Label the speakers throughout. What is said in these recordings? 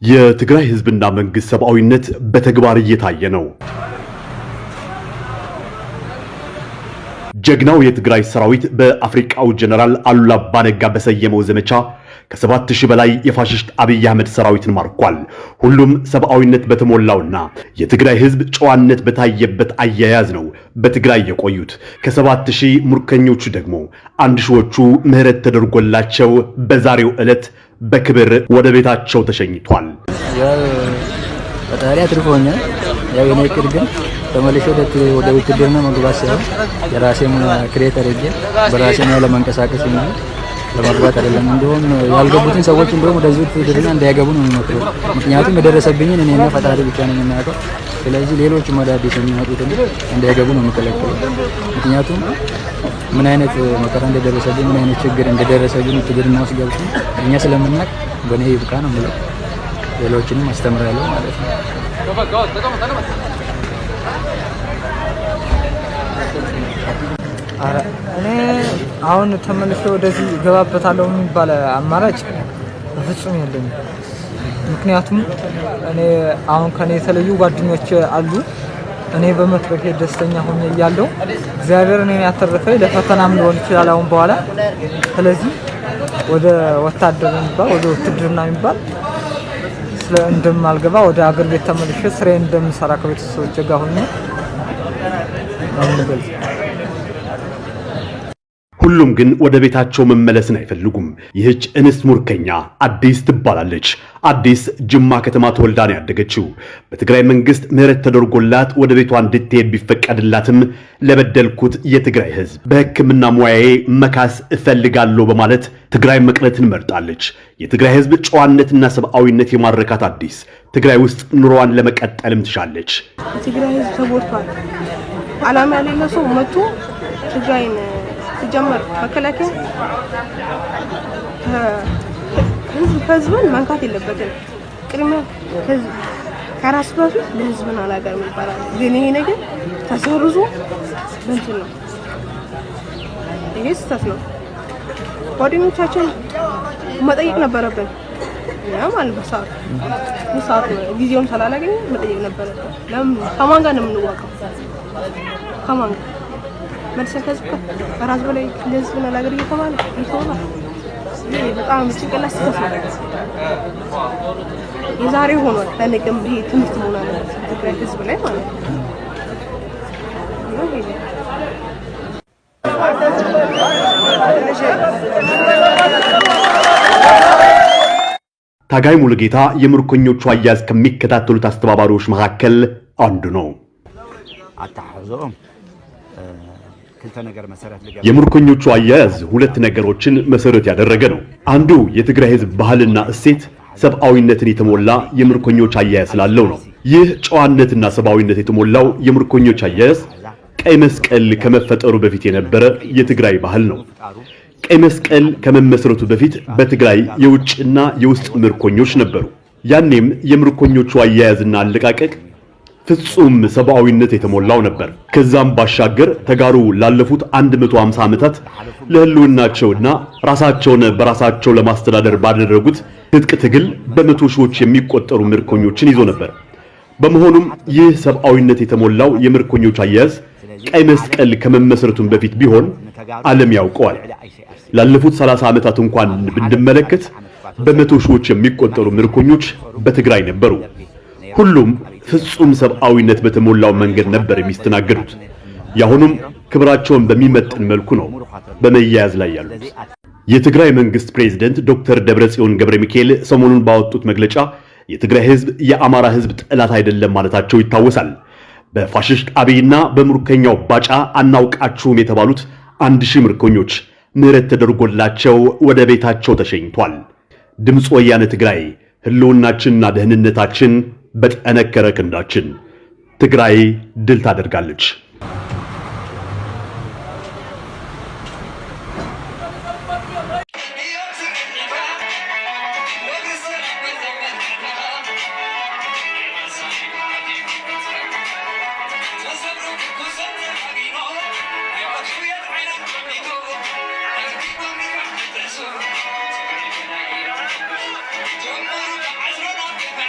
Speaker 1: የትግራይ ህዝብና መንግስት ሰብአዊነት በተግባር እየታየ ነው። ጀግናው የትግራይ ሰራዊት በአፍሪካው ጀነራል አሉላ አባነጋ በሰየመው ዘመቻ ከ7000 በላይ የፋሽስት አብይ አህመድ ሰራዊትን ማርኳል። ሁሉም ሰብአዊነት በተሞላውና የትግራይ ህዝብ ጨዋነት በታየበት አያያዝ ነው በትግራይ የቆዩት። ከ7000 ምርኮኞቹ ደግሞ 1000ዎቹ ምህረት ተደርጎላቸው በዛሬው ዕለት በክብር ወደ ቤታቸው ተሸኝቷል።
Speaker 2: ያው ፈጣሪ አትርፎኛል። ያው የኔ እቅድ ግን ተመልሼ ወደ ውትድርና መግባት ሳይሆን የራሴ ሙያ create አድርጌ በራሴ ሙያ ለመንቀሳቀስ እንጂ ለመግባት አይደለም። እንደውም ያልገቡትን ሰዎች እንደውም ወደዚህ ውትድርና እንዳይገቡ ነው የሚመክረው። ምክንያቱም የደረሰብኝን እኔና ፈጣሪ ብቻ ነው የምናውቀው። ስለዚህ ሌሎችም ወደ አዲስ የሚመጡትን እንዳይገቡ ነው የምከለክለው። ምክንያቱም ምን አይነት መከራ እንደደረሰብኝ፣ ምን አይነት ችግር እንደደረሰብኝ ውትድርና ውስጥ ገብቶ እኛ ስለምናውቅ በእኔ ይብቃ ነው የምለው። ሌሎችንም አስተምራለሁ ማለት ነው።
Speaker 3: እኔ አሁን ተመልሼ ወደዚህ እገባበታለሁ የሚባል አማራጭ በፍጹም የለኝም። ምክንያቱም እኔ አሁን ከኔ የተለዩ ጓደኞች አሉ። እኔ በመትረፌ ደስተኛ ሆኜ እያለሁ እግዚአብሔር እኔን ያተረፈኝ ለፈተናም ሊሆን ይችላል አሁን በኋላ። ስለዚህ ወደ ወታደር የሚባል ወደ ውትድርና የሚባል ስለ እንደማልገባ ወደ አገር ቤት ተመልሼ ስራዬን እንደምሰራ ከቤተሰቦቼ ጋር ሆኜ ነው የምገልጸው።
Speaker 1: ሁሉም ግን ወደ ቤታቸው መመለስን አይፈልጉም። ይህች እንስት ሙርከኛ አዲስ ትባላለች። አዲስ ጅማ ከተማ ተወልዳ ነው ያደገችው። በትግራይ መንግስት ምህረት ተደርጎላት ወደ ቤቷ እንድትሄድ ቢፈቀድላትም ለበደልኩት የትግራይ ህዝብ በሕክምና ሙያዬ መካስ እፈልጋለሁ በማለት ትግራይ መቅረትን መርጣለች። የትግራይ ህዝብ ጨዋነትና ሰብአዊነት የማረካት አዲስ ትግራይ ውስጥ ኑሮዋን ለመቀጠልም ትሻለች።
Speaker 4: የትግራይ ህዝብ ተጎድቷል። አላማ የሌለ ሰው መጥቶ ትግራይን ሲጀመር መከላከያ ህዝብ ህዝብን መንካት የለበትም። ቅድሚያ ህዝብ ከራስ በፊት ለህዝብና ለሀገር ይባላል። ግን ይሄ ነገር ተሰርዞ በእንትን ነው። ይሄ ስህተት ነው። ጓደኞቻችን መጠየቅ ነበረብን። ያ ማለት በሰዓቱ በሰዓቱ ጊዜውን ስላላገኘ መጠየቅ ነበረብን። ለምን ከማን ጋር ነው የምንዋቀው? ከማን ጋር መልሰን ከህዝብ ጋር ከራስ በላይ ለህዝብና ለሀገር እየተባለ ይተወራል። ይሄ በጣም ጭንቅላት ስህተት ነው። የዛሬ ሆኗል። ለነገም ይሄ ትምህርት መሆን አለበት ትግራይ ህዝብ ላይ ማለት ነው። እና ይሄ ነው።
Speaker 1: ታጋይ ሙሉጌታ የምርኮኞቹ አያያዝ ከሚከታተሉት አስተባባሪዎች መካከል አንዱ ነው።
Speaker 5: ኣተሓሕዝኦም ክልተ ነገር መሰረት ልገ
Speaker 1: የምርኮኞቹ አያያዝ ሁለት ነገሮችን መሰረት ያደረገ ነው። አንዱ የትግራይ ህዝብ ባህልና እሴት ሰብአዊነትን የተሞላ የምርኮኞች አያያዝ ስላለው ነው። ይህ ጨዋነትና ሰብአዊነት የተሞላው የምርኮኞች አያያዝ ቀይ መስቀል ከመፈጠሩ በፊት የነበረ የትግራይ ባህል ነው። ቀይ መስቀል ከመመስረቱ በፊት በትግራይ የውጭና የውስጥ ምርኮኞች ነበሩ። ያኔም የምርኮኞቹ አያያዝና አለቃቀቅ ፍጹም ሰብአዊነት የተሞላው ነበር። ከዛም ባሻገር ተጋሩ ላለፉት 150 ዓመታት ለህልውናቸውና ራሳቸውን በራሳቸው ለማስተዳደር ባደረጉት ትጥቅ ትግል በመቶ ሺዎች የሚቆጠሩ ምርኮኞችን ይዞ ነበር። በመሆኑም ይህ ሰብአዊነት የተሞላው የምርኮኞች አያያዝ ቀይ መስቀል ከመመስረቱም በፊት ቢሆን ዓለም ያውቀዋል። ላለፉት 30 ዓመታት እንኳን ብንመለከት በመቶ ሺዎች የሚቆጠሩ ምርኮኞች በትግራይ ነበሩ። ሁሉም ፍጹም ሰብአዊነት በተሞላው መንገድ ነበር የሚስተናገዱት። ያሁኑም ክብራቸውን በሚመጥን መልኩ ነው በመያያዝ ላይ ያሉት። የትግራይ መንግስት ፕሬዝደንት ዶክተር ደብረጽዮን ገብረ ሚካኤል ሰሞኑን ባወጡት መግለጫ የትግራይ ህዝብ የአማራ ህዝብ ጠላት አይደለም ማለታቸው ይታወሳል። በፋሽስት አብይና በምርኮኛው ባጫ አናውቃችሁም የተባሉት 1000 ምርኮኞች ምህረት ተደርጎላቸው ወደ ቤታቸው ተሸኝቷል። ድምፅ ወያነ ትግራይ፣ ህልውናችንና ደህንነታችን በጠነከረ ክንዳችን። ትግራይ ድል ታደርጋለች።
Speaker 6: Thank you.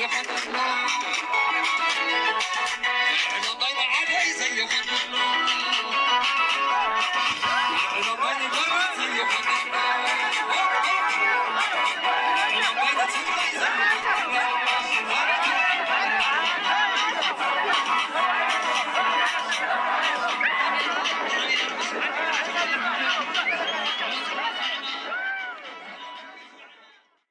Speaker 6: ዘይፈጠርና።